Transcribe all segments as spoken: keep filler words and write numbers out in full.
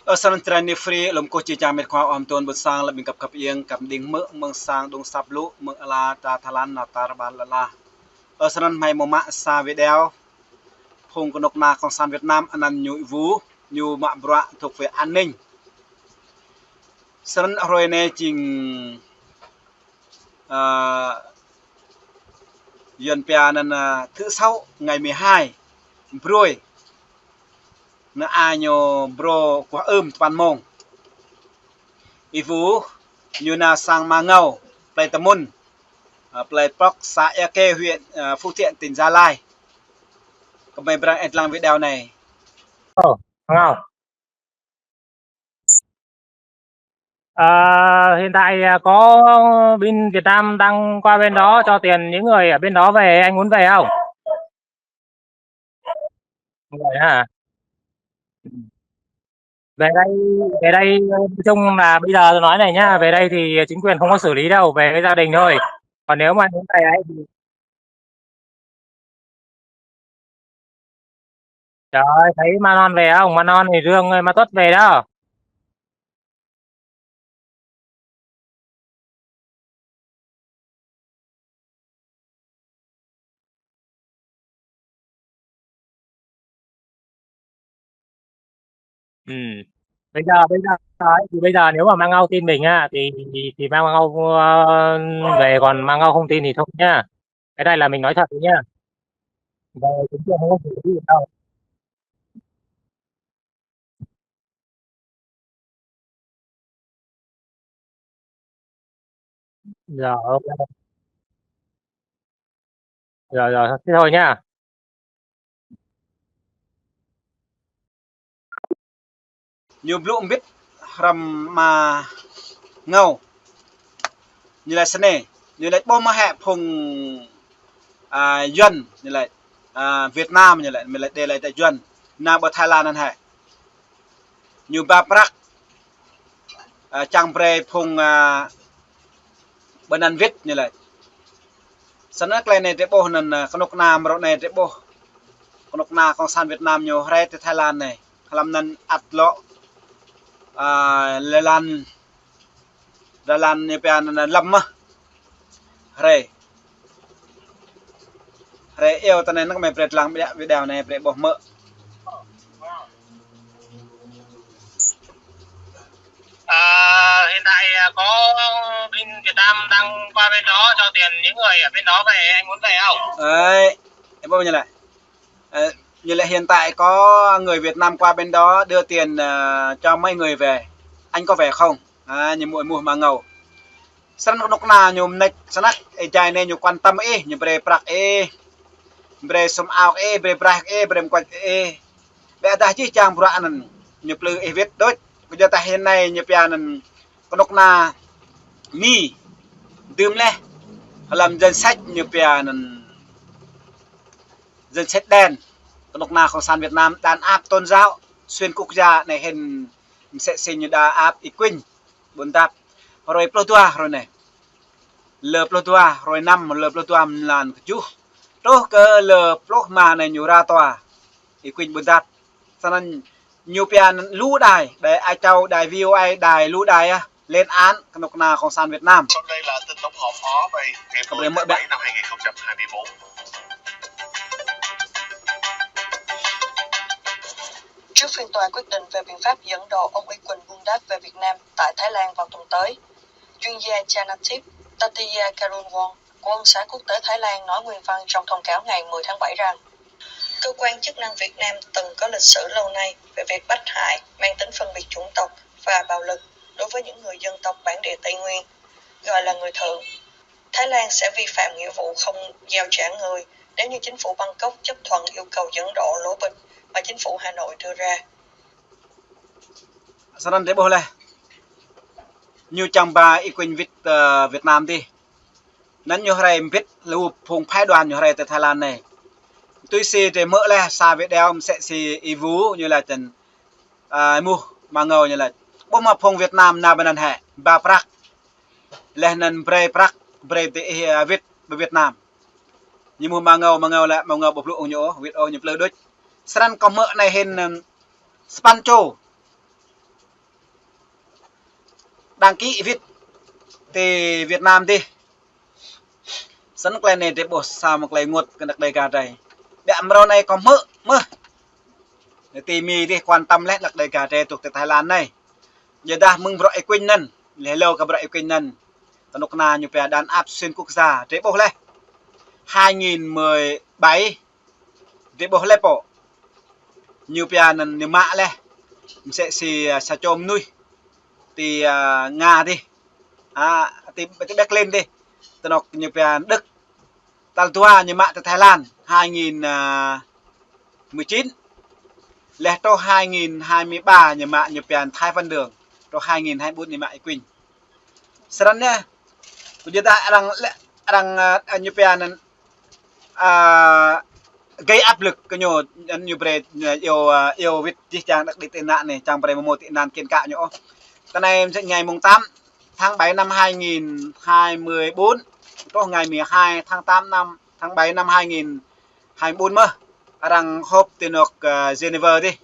Ơ sơnăn čơrai ni free, lŏm kơkuh či čang met khua om tun ƀôn sang, lăp ƀing kăp kăp ieng, kăp đing hmư̆, mơ̆ng sang đung sap lu, mơ̆ng ala ta Thái Lan, na tar ƀar lala. Ơ sơnăn hmei mơ̆ mă sa video, phung kơnuk kơna Cộng sản Việt Nam, anăn ñu Y Vu, ñu mă bruă thuộc về an ninh. Sơnăn hrơi anai jing Ơ, Yuan pia anăn, ơ, thứ sáu ngày mười hai, brơi. Nơ a ñu brơi kuah ưm tơpăn mông. Y Vu, ñu nao sang Ama Ngâu, plei Tơmun, ơ, plei Pŏk, xã Ea Kê, huyện, ơ, Phú Thiện, tỉnh Gia Lai. Kơ hmei brơi ih lăng video anai. Ơ, Ngâu. Ờ, hiện tại, à, có bên Việt Nam đang qua bên đó cho tiền những người ở bên đó về, anh muốn về không? Vậy hả? Về đây, về đây, nói chung là bây giờ tôi nói này nhá, về đây thì chính quyền không có xử lý đâu, về với gia đình thôi. Còn nếu mà muốn về ấy thì Trời ơi, thấy Manon về không? Manon thì Rương ơi, Matuất về đó. Ừ. Bây giờ, bây giờ, thì bây giờ nếu mà Ama Ngâu tin mình á, thì, thì Ama Ngâu, ờ, về, còn Ama Ngâu không tin thì thôi nhá. Cái này là mình nói thật nhá. Về cũng chưa không có gì đâu. Rồi, ok. Rồi, rồi, thế thôi nhá. Ñu blŭ mbĭt hrăm Ama Ngâu. Ñu laĭ snei, ñu laĭ ƀuh mơ̆ hĕ phung, a, Yuan, ñu laĭ, a, Việt Nam, ñu laĭ, mơ̆ laĭ đe laĭ tơ Yuan, nao ƀơi Thái Lan anăn hĕ. Ñu ba prăk, a, čang brơi phung, a, ƀơi anăn wĭt ñu laĭ. Snăn klei anai drei ƀuh anăn, a, kơnuk kơna mrô anai drei ƀuh. Kơnuk kơna Cộng sản Việt Nam ñu rai tơ Thái Lan anai. Hlăm anăn ăt lŏ, a, lĕ lăn, lĕ lăn ñu pia anăn lăm mơh. Rai. Rai iâu tơ anai nơ̆ng mơ̆ brơi lăng video anai brơi ƀuh mơ̆. À, hiện tại, à, có bên Việt Nam đang qua bên đó cho tiền những người ở bên đó về, anh muốn về không? Đấy, em ƀuh ñu laĭ. Ờ, ñu laĭ hiện tại có người Việt Nam qua bên đó đưa tiền, ờ, cho mấy người về. Anh có về không? À, ñu mŭ-, mŭ Ama Ngâu. Srăng kơnuk kơna ñu mnêč snăk, ơ, jai anai ñu quan tâm ih, ñu brơi prăk ih. Brơi sum aŏk ih, brơi braih ih, brơi mơkuač ih. Ƀiădah jih jang bruă anăn ñu plư ih wĭt đôč. Kơ jua tah hĭn anai ñu pia anăn kơnuk kơna Mi. Dưm leh hlăm danh sách ñu pia anăn danh sách đen. Kơnuk kơna Cộng sản Việt Nam đàn áp tôn giáo xuyên quốc gia anai hĭn msĕ si ñu đàn áp Y Quynh Ƀuôn Dap. Hrơi pluh dua hrơi anai. Lơ pluh dua hrơi năm, lơ pluh dua mlan kơjuh. Truh kơ lơ pluh rơma anai ñu ra tòa. Y Quynh Ƀuôn Dap. Snăn ñu pia lu đài, đài Á Châu, đài V O A, đài lu đài ah, lên án kơnuk kơna Cộng sản Việt Nam. Sau đây là tin tổng hợp phó về ngày mười tháng bảy năm hai nghìn không trăm hai mươi bốn. Trước phiên tòa quyết định về biện pháp dẫn độ ông Y Quynh Ƀuôn Dap về Việt Nam tại Thái Lan vào tuần tới, chuyên gia Janatip Tatiya Karunwong của Ân xá Quốc tế Thái Lan nói nguyên văn trong thông cáo ngày mười tháng bảy rằng cơ quan chức năng Việt Nam từng có lịch sử lâu nay về việc bắt hại mang tính phân biệt chủng tộc và bạo lực đối với những người dân tộc bản địa Tây Nguyên, gọi là người Thượng. Thái Lan sẽ vi phạm nghĩa vụ không giao trả người nếu như chính phủ Bangkok chấp thuận yêu cầu dẫn độ lố bịch mà chính phủ Hà Nội đưa ra. Snăn drei ƀuh leh. Ñu čang ba Y Quynh wĭt, ơ, Việt Nam dih. Anăn ñu rai mbĭt lu phung phái đoàn ñu rai tơ Thái Lan anai. Tui si drei hmư̆ leh sa video msĕ si Y Vu ñu laĭ tơ, ơ, mŭ Ama Ngâu ñu laĭ. Ƀuh mơ̆ phung Việt Nam nao ƀơi anăn hĕ, ba prăk. Leh anăn brơi prăk, brơi ti ih, ơ, wĭt ƀơi Việt Nam. Ñu mŭ Ama Ngâu, Ama Ngâu laĭ, Ama Ngâu ƀu blŭ ôh ñu ôh, wĭt ôh ñu plư đôč. Srăng kơ hmư̆ anai hĭn, ơ, sa păn čô. Đang ký wit ti Việt Nam dih. Snăn klei anei drei ƀuh sa mơ̆ng klei ênguôt kơ anăk Đêga drei. Ƀiă mrâo anei kâo hmư̆ mơh. Ti Mi dih quan tâm leh anăk Đêga drei dôk ti Thái Lan anei. Yua dah mơ̆ng bruă Y Quynh anăn, leh hlâo kơ bruă Y Quynh anăn, knŭk kna ñu pia đàn áp xuyên quốc gia, drei ƀuh leh. Hai nghìn mười bảy, drei ƀuh leh pô. Ñu pia anăn ñu mă leh msĕ si, a, sa čô mnuih ti, a, Nga dih. A, ti, ti Berlin dih. Ti anôk ñu pia Đức. Tal dua ñu mă ti Thái Lan hai nghìn mười chín. Leh truh hai nghìn hai mươi ba ñu mă ñu pia Thái Văn Đường. Truh hai nghìn hai mươi bốn ñu mă Y Quynh. Snăn yơh. Yua dah arăng lĕ, arăng, a, ñu pia anăn, a, gây áp lực kơ ñu, anăn ñu brei, a, iâu, a, iâu wĭt jih jang anăk đĭ tị nạn anei, čiăng brei mơ̆ mâo tị nạn kiăng kơ ñu ôh. Tơ anei msĕ ngày mùng tám tháng bảy năm hai nghìn hai mươi bốn, truh ngày mười hai tháng tám năm, tháng bảy năm hai nghìn hai mươi bốn mơh, arăng họp ti anôk, a, Geneva dih.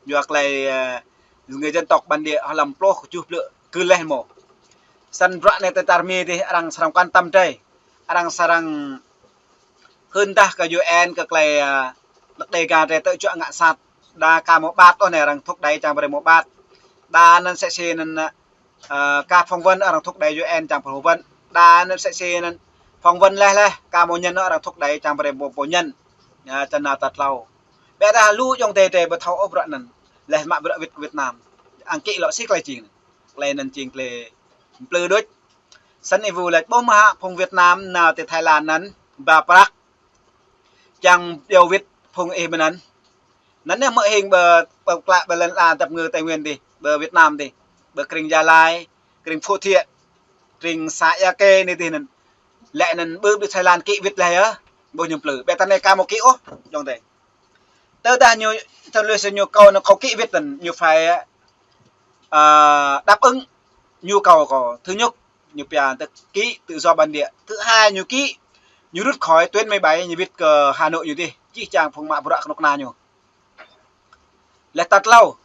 Yua klei, a, người dân tộc bản địa hlăm pluh kjuh blư̆ gưl leh mơ̆. Snăn bruă anei ti čar Mi dih arăng srăng quan tâm drei. Arăng srăng hưn dah kơ U N kơ klei, a, anăk Đêga drei tơ čuă ngă sat. Đa ka mâo ƀat ôh anei arăng thúc đẩy čiăng brei mâo ƀat. Đa anăn msĕ si anăn, a, ka phỏng vấn arăng thúc đẩy U N čiăng brei phỏng vấn. Đa anăn msĕ si anăn phỏng vấn leh leh ka mâo ñăn ôh arăng thúc đẩy čiăng brei mâo, mâo ñăn. A, čăn nao tal tlâo. Ƀiădah lu ayŏng adei drei ƀu thâo ôh bruă anăn. Leh mă bruă wĭt Việt Nam. Arăng ký lŏ si klei jing. Klei anăn jing klei mplư đôč. Snăn ih ƀuh lač ƀuh mơh hă phung Việt Nam nao ti Thái Lan anăn ba prăk čiăng iâu wĭt phung ih mơ̆ng anăn. Anăn yơh mơ̆ hing ƀơ, ƀơ klă ƀơ lăn ala dap kngư Tây Nguyên dih, ƀơ Việt Nam dih, ƀơ krĭng Gia Lai, krĭng Phú Thiện, krĭng xã Ia Ke anei dih anăn. Leh anăn ƀơ ƀơi Thái Lan ký wĭt leh yơh, ƀuh ñu mplư. Ƀiădah anei ka mâo ký ôh, ayŏng adei. Tơdah ñu, tơdah ñu kâo, ñu kâo ký wĭt anăn, ñu phải, a, đáp ứng nhu cầu kâo. Thứ nhất, ñu pia tơ ký tự do bản địa. Thứ hai, ñu ký, ñu rút khỏi tuyến mười bảy, ñu wĭt kơ Hà Nội ñu dih. Jih jang phung mă bruă knŭk kna ñu. Leh tal tlâo,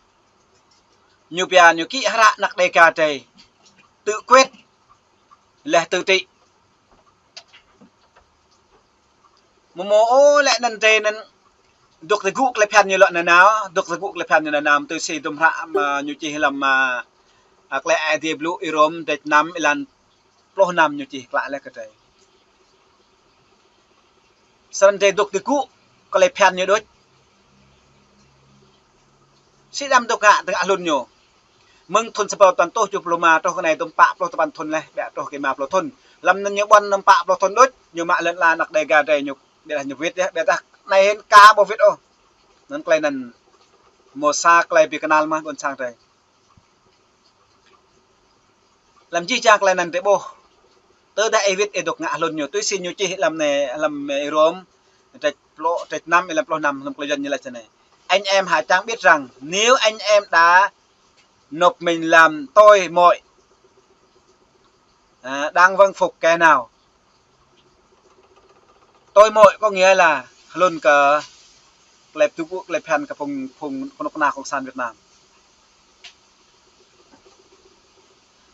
ñu pia ñu ký hră anăk Đêga drei tự quyết, leh tự trị. Mơ̆ mâo ôh leh anăn drei anăn dôk ti gŭ klei phiăn ñu lŏ nanao, dôk ti gŭ klei phiăn ñu nanao, tui si dŭm hră mơ̆ ñu čih hlăm, a, a, Klei Aê Diê Blŭ Y-Rôm dêč năm êlan pluh năm ñu čih klă leh kơ drei. Snăn drei dôk ti gŭ klei phiăn ñu đôč. Si đăm dôk ngă, dôk ngă hlŭn ñu. Mơ̆ng thŭn sa rơbâo tơpăn êtuh kjuh pluh rơma truh kơ anei dŭm pă pluh tơpăn thŭn leh, ƀiă truh kơ rơma pluh thŭn. Hlăm anăn ñu ƀuăn dŭm pă pluh thŭn đôč, ñu mă lăn ala anăk Đêga drei ñu, ƀiădah ñu wĭt yơh, ƀiădah anei hĭn ka ƀu wĭt ôh. Anăn klei anăn mâo sa klei bi kơnăl mơh ƀuôn sang drei. Hlăm jih jang klei anăn drei ƀuh. Tơdah ih wĭt ih dôk ngă hlŭn ñu. Tui si ñu čih hlăm anei, hlăm Y-Rôm, dêč pluh, dêč năm, êlan pluh năm, hlăm klei Yuăn ñu lač snei. Anh em hãy chăng biết rằng nếu anh em đã nộp mình làm tôi mọi, à, đang vâng phục kẻ nào. Tôi mọi có nghĩa là hlŭn kơ klei pơtŭ gŭ klei phiăn kơ phung, phung knŭk kna cộng sản Việt Nam.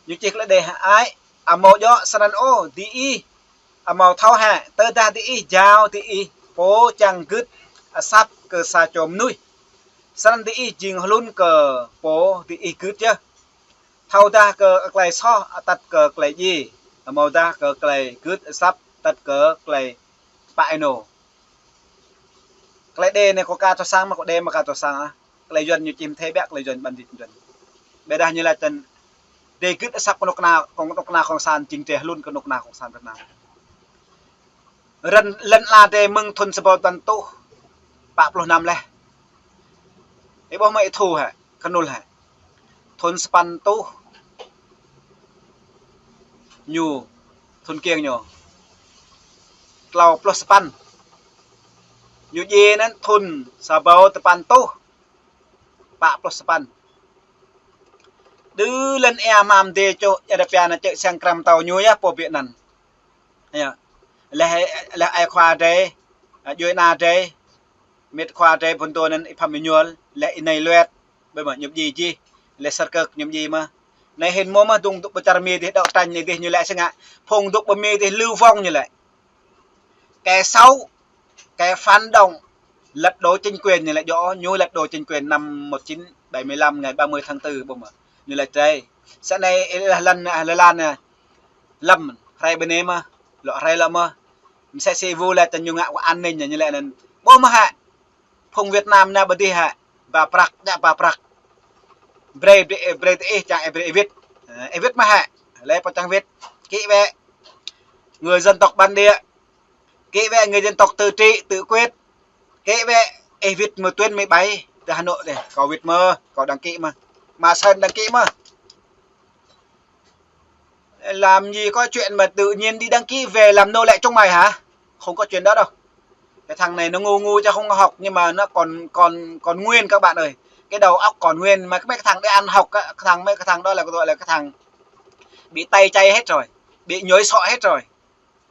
Ñu čih klei đe hă ai, amâo djŏ snăn ôh, diih amâo thâo hă, tơdah diih jao diih pô čiăng gưt asăp kơ sa čô mnuih, snăn diih jing hlŭn kơ pô diih gưt yơh. Thâodah kơ klei soh atăt kơ klei djiê, amâodah kơ klei gưt asăp atăt kơ klei kpă ênô. Klei đe anei kâo ka thâo săng mơh, kâo đe mă ka thâo săng ah. Klei Yuăn ñu čih mơthei ƀiă klei Yuăn bản dịch Yuăn. Ƀiădah ñu lač tăn drei gưt asăp knŭk kna, knŭk kna cộng sản, jing drei hlŭn kơ knŭk kna cộng sản Việt Nam. Lăn, lăn ala drei mơ̆ng thŭn sa rơbâo tơpăn êtuh pă pluh năm leh. Ih ƀuh mơ̆ ih thu hă, kơnŭl hă. Thŭn sa păn êtuh ñu, thŭn kiăng ñu. Tlâo pluh sa păn. Ñu djiê anăn thŭn sa rơbâo tơpăn êtuh pă pluh sa păn. Đơ lăn êa mă mdê čô, ia đa pia anăn čư̆ siăng krăm tâo ñu yơh pô biă anăn. Yơh. Leh, leh ai khua drei, a, djuê ana drei, mĕt khua drei phŭn dô anăn Y-Pham Êñuôl, leh Y-Nay Luet, ƀiă mơ̆ ñu djiê jih, leh Sơr Kơk ñu djiê mơh. Anai hĭn mơ̆ mơ̆ dŏng dŏ pơ čar Mi dih, đấu tranh anai dih ñu lĕ sĕ ngă. Phung dŏ pơ Mi dih lưu vong ñu lĕ. Kẻ xấu, kẻ phản động, lật đổ chính quyền ñu lĕ, dŏ ñu lật đổ chính quyền năm một chín bảy mươi lăm ngày ba mươi tháng tư ƀu mơ̆. Ñu lĕ tơdơi. Sĕ anai ih lăng, ih lăng, ih lăng, lăm, hrơi bơnê mơ̆, lŏ hrơi lŏ mơ̆. Msĕ si vu lĕ tơ ñu ngă kơ an ninh ñu lĕ anŭn. Ƀu mơ̆ hă. Phung Việt Nam nao ƀơi dih hă, ba prăk, djă ba prăk. Brơi, brơi, brơi tơ ih, čang ih brơi ih wĭt. Ơ, ih wĭt mơ̆ hă. Lĕ pô čang wĭt. Kĭ wĕ người dân tộc bản địa. Kĭ wĕ người dân tộc tự trị, tự quyết. Kĭ wĕ ih wĭt mơ̆ tuyến mười bảy. Tơ Hà Nội dih, kâo wĭt mơ̆, kâo đăng ký mơ̆. Mã Sơn đăng ký mơ̆. Làm gì có chuyện mà tự nhiên đi đăng ký về làm nô lệ chúng mày hả? Không có chuyện đó đâu. Cái thằng này nó ngu ngu chứ không có học, nhưng mà nó còn, còn, còn nguyên các bạn ơi. Cái đầu óc còn nguyên, mà mấy cái thằng đi ăn học á, cái thằng, mấy cái thằng đó là gọi là cái thằng bị tẩy chay hết rồi, bị nhồi sọ hết rồi.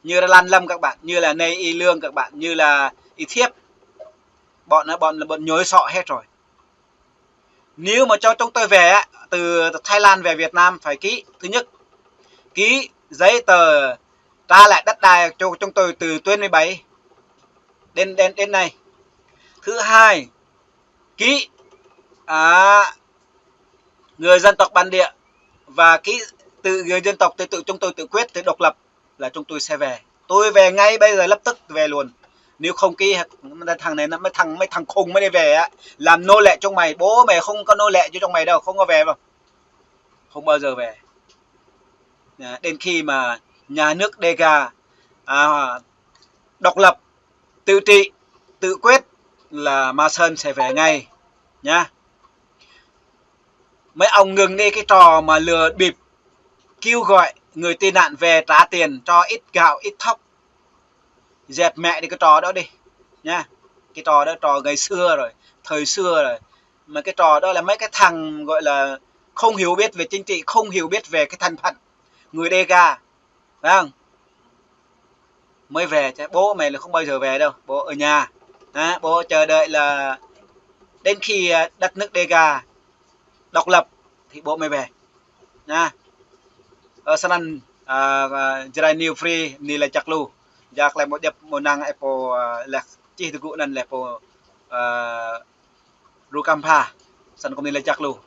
Như là Lan Lâm các bạn, như là Nê Y Lương các bạn, như là Y Thiếp. Bọn nó, bọn, bọn nhồi sọ hết rồi. Nếu mà cho chúng tôi về á, từ Thái Lan về Việt Nam phải ký, thứ nhất, ký giấy tờ trả lại đất đai cho chúng tôi từ tuyến mười bảy đến, đến, đến nay. Thứ hai, ký, à, người dân tộc bản địa và ký tự người dân tộc tự, tự chúng tôi tự quyết, tự độc lập là chúng tôi sẽ về. Tôi về ngay bây giờ, lập tức về luôn. Nếu không ký, mấy thằng này, mấy thằng, mấy thằng khùng mới đi về á, làm nô lệ chúng mày, bố mày không có nô lệ cho chúng mày đâu, không có về đâu. Không bao giờ về. À, đến khi mà nhà nước Đêga, à, độc lập, tự trị, tự quyết là Mã Sơn sẽ về ngay nhá. Mấy ông ngừng đi cái trò mà lừa bịp, kêu gọi người tị nạn về trả tiền, cho ít gạo, ít thóc. Dẹp mẹ đi cái trò đó đi nhá. Cái trò đó trò ngày xưa rồi, thời xưa rồi. Mà cái trò đó là mấy cái thằng gọi là không hiểu biết về chính trị, không hiểu biết về cái thân phận người Đêga. Phải không? Mới về chứ bố mày là không bao giờ về đâu, bố ở nhà. Hả? Bố chờ đợi là đến khi, à, đất nước Đêga độc lập thì bố mới về. Nha. Ơ, sơnăn, à, à, Jrai New Free, anai lĕ čăk lu. Jak lĕ mơ̆ djŏp mơ̆ năng ih pô, à, lĕ čih tơgŭ anŭn lĕ pô, à, Rukam Pha. Sơnăn kơ anai lĕ čăk lu.